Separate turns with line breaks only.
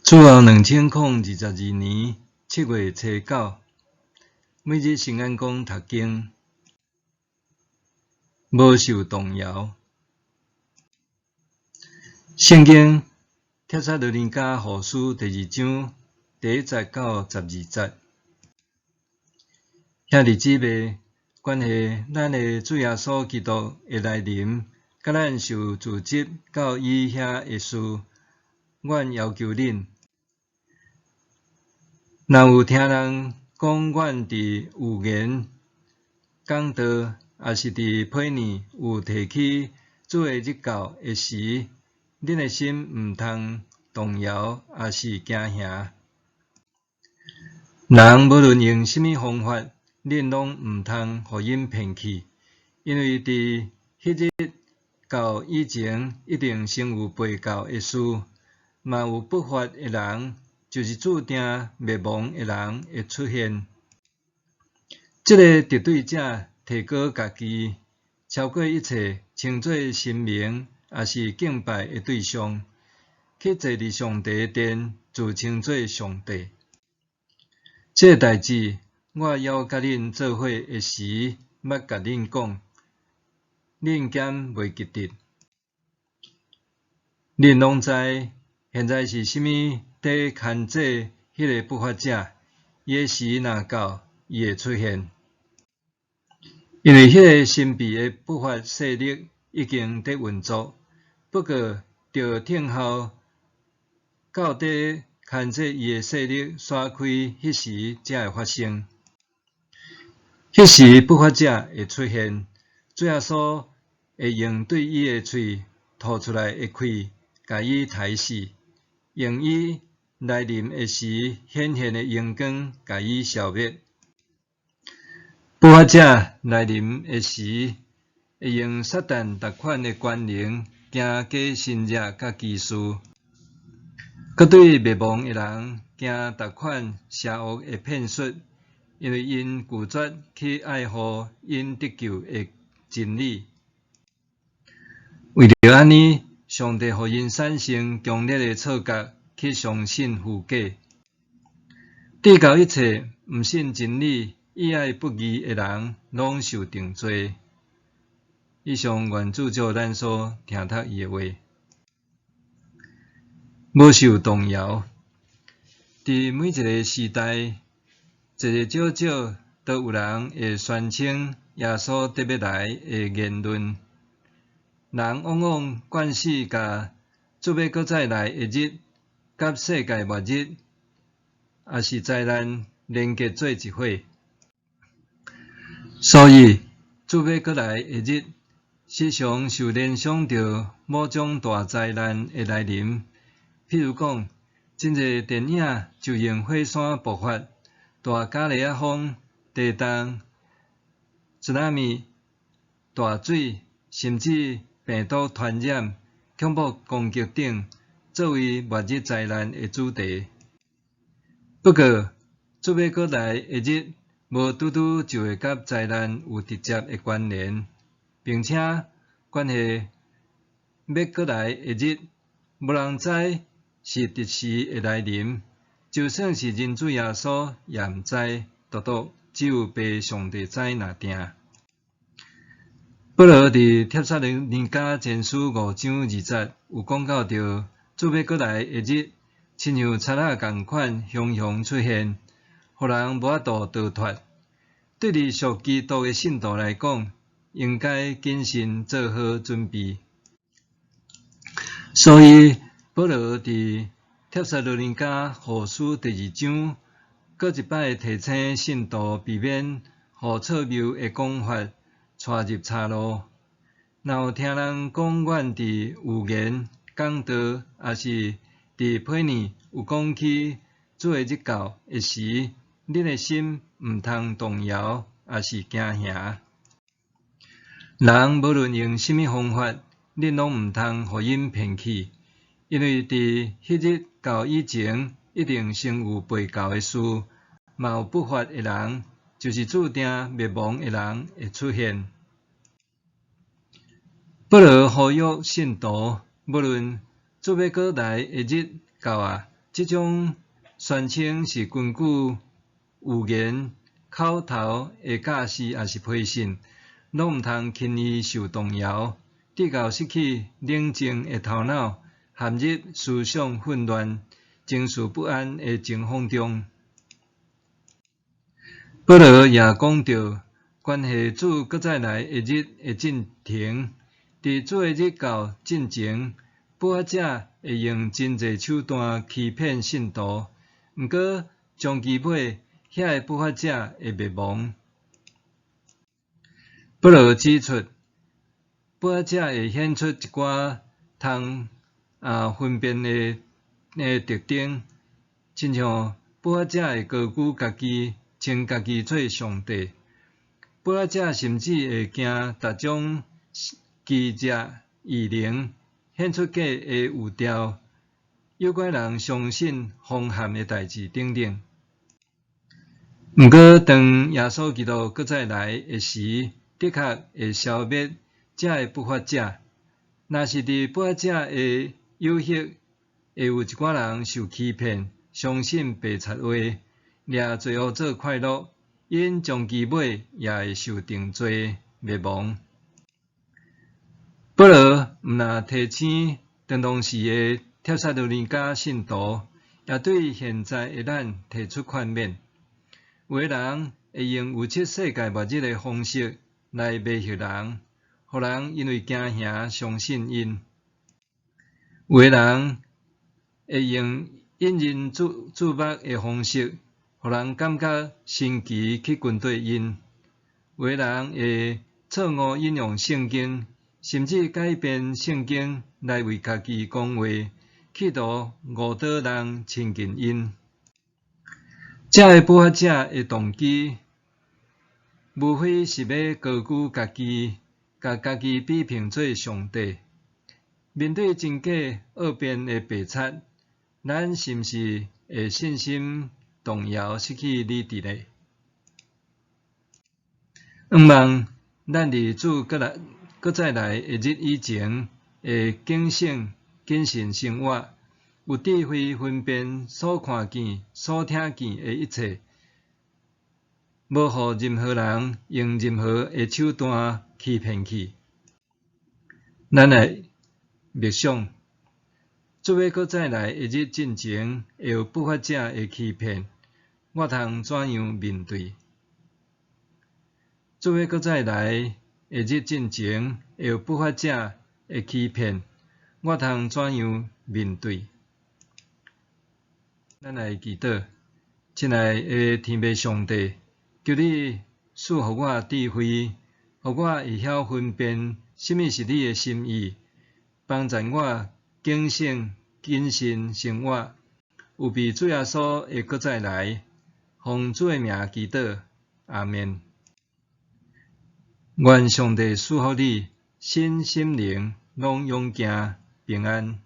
主後2022年7月初九，每日聖眼光讀經，無受動搖。聖經帖撒羅尼迦後書第二章第一節到十二節。兄弟姊妹，關係咱的主耶穌基督的來臨，佮咱受召集到伊遐的事，阮要求恁，若有聽人講阮佇預言、講道，抑是佇批耳有提起主的日到的時，恁的心毋通動搖，抑是驚嚇。人無論用啥物方法，恁攏毋通予𪜶騙去，因為佇彼日到以前，一定先有背教的事，嘛有不法的人，就是注定滅亡的人會出現。這个敵對者提高家己，超過一切稱做神明，抑是敬拜的對象，去坐佇上帝的殿，自稱做上帝。這个代誌，我猶佮恁做伙的時，捌共恁講，恁敢袂記得？恁攏知，現在是啥物佇牽制彼个不法者，伊的時若到，伊會出現。因為彼个神秘的不法勢力已經佇運作，不過著等候到佇牽制伊的勢力徙開彼時，才會發生。彼時不法者會出現，主耶穌會用對伊的喙吐出來的氣，共伊刣死，用伊來臨的時顯現的榮光，共伊消滅。不法者來臨的時，會用撒旦逐款的權能，行假神蹟佮奇事，閣對滅亡的人行逐款邪惡的騙術，因為𪜶拒絕去愛護𪜶得救的真理。為著按呢，上帝予𪜶產生強烈的錯覺，去相信虛假。直到一切毋信真理、以愛不義的人，攏受定罪。以上願主藉咱所聽讀伊的話，無受動搖。佇每一个時代，濟濟少少都有人會宣稱耶穌得欲來的言論。人往往慣勢共主欲閣再來的日，佮世界末日，抑是災難連結做一伙。所以，主欲閣來的日，時常受聯想著某種大災難的來臨。譬如講，真濟電影就用火山爆發、大加勒仔風、地動、津納米、大水，甚至病毒傳染、恐怖攻擊等，作為末日災難的主題。不過，主欲閣來的日，無拄拄就會佮災難有直接的關聯，並且關係欲閣來的日，無人知是佇時會來臨，就算是人子耶穌也毋知，獨獨只有父上帝知爾定。保羅佇帖撒羅尼迦前書五章二節有講到著主欲閣來的日，親像賊仔仝款雄雄出現，予人無法度逃脫。對佇屬基督的信徒來講，應該謹慎做好準備。所以，保羅佇帖撒羅尼迦後書第二章，閣一擺提醒信徒避免予錯謬的講法帶入岔路。若有聽人講阮佇預言、講道，抑是佇批耳有講起主的日到的時，恁的心毋通動搖，抑是驚嚇。人無論用啥物方法，恁攏毋通予𪜶騙去，因為佇彼日到以前，一定先有背教的事，嘛有不法的人，就是注定滅亡的人會出現。保羅呼籲信徒，無論主欲閣來的日到啊，這種宣稱是根據預言、口頭的教示抑是批信，攏毋通輕易受動搖，直到失去冷靜的頭腦，陷入思想混亂、情緒不安的情況中。保羅也講著關係主閣再來的日的進程，佇主的日到進前，不法者會用真濟手段欺騙信徒，毋過終其尾，遐个不法者會滅亡。保羅指出，不法者會顯出一寡通分辨的特徵，親像不法者會高舉家己，稱家己做上帝。不法者甚至會行逐種奇蹟異能，顯出假的預兆，誘拐人相信謊陷的代誌等等。毋過，當耶穌基督閣再來的時，的確會消滅這个不法者。若是佇不法者的誘惑，會有一寡人受欺騙，相信白賊話，掠罪惡做快樂，𪜶終其尾也會受定罪滅亡。保羅毋但提醒當當時的帖撒羅尼迦信徒，也對現在的咱提出勸勉。有的人會用預測世界末日的方式來迷惑人，予人因為驚嚇相信𪜶。有的人會用引人注目的方式，予人感覺新奇去跟綴𪜶。有的人會錯誤引用聖經，甚至改編聖經來為家己講話，企圖誤導人親近𪜶。這个不法者的動機，無非是欲高舉家己，共家己比拼做上帝。面對真假惡變的白賊，咱是毋是會信心動搖，失去理智呢？向望咱佇主閣再來的日以前，會警醒謹慎生活，有智慧分辨所看見、所聽見的一切，無予任何人用任何的手段欺騙去。咱來默想，主欲閣再來的日進前，會有不法者的欺騙，我通怎樣面對？主欲閣再來的日進前，會有不法者的欺騙，我通怎樣面對？咱來祈禱，親愛的天父上帝，求你賜予我智慧，予我會曉分辨啥物是你的心意，幫助我警醒謹慎生活，預備主耶穌的閣再來，奉主的名祈禱，阿們。願上帝賜福你，身心靈攏勇健平安。